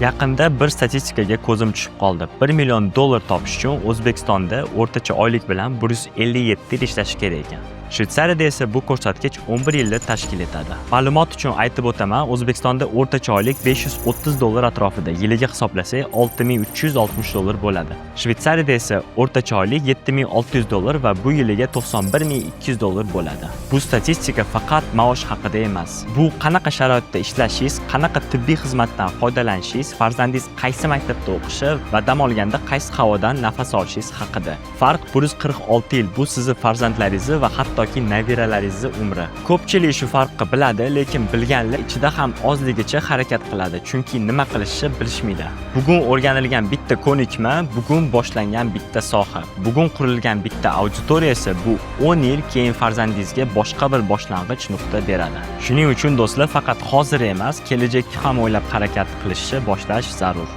Yaqinda bir statistikaga ko'zim tushib qoldi. 1 million dollar topish uchun O'zbekistonda o'rtacha oylik bilan 157 yil ishlash kerak ekan. Shvetsariyada esa bu ko'rsatkich 11 yilni tashkil etadi. Ma'lumot uchun aytib o'taman, O'zbekistonda o'rtacha oylik 530 dollar atrofida, yiliga hisoblasak 6360 dollar bo'ladi. Shvetsariyada esa o'rtacha oylik 7600 dollar va bu yiliga 91 200 dollar bo'ladi. Bu statistika faqat maosh haqida emas. Bu qanaqa sharoitda ishlashingiz, qanaqa tibbiy xizmatdan foydalanishingiz, farzandingiz qaysi maktabda o'qishi va dam olganda qaysi havodan nafas olishingiz haqida. Farq 146 yil. Bu sizni farzandlaringizni va hattoki nabiralaringizni umri. Ko'pchilik shu farqni biladi, lekin bilganlar ichida ham ozligicha harakat qiladi, chunki nima qilishni bilishmaydi. Bugun o'rganilgan bitta ko'nikma, bugun boshlangan bitta soha, bugun qurilgan bitta auditoriya esa bu 10 yil keyin farzandingizga boshqa bir boshlang'ich nuqta beradi. Shuning uchun, do'stlar, faqat hozir emas, kelajakni ham o'ylab harakat qilishni boshlash zarur.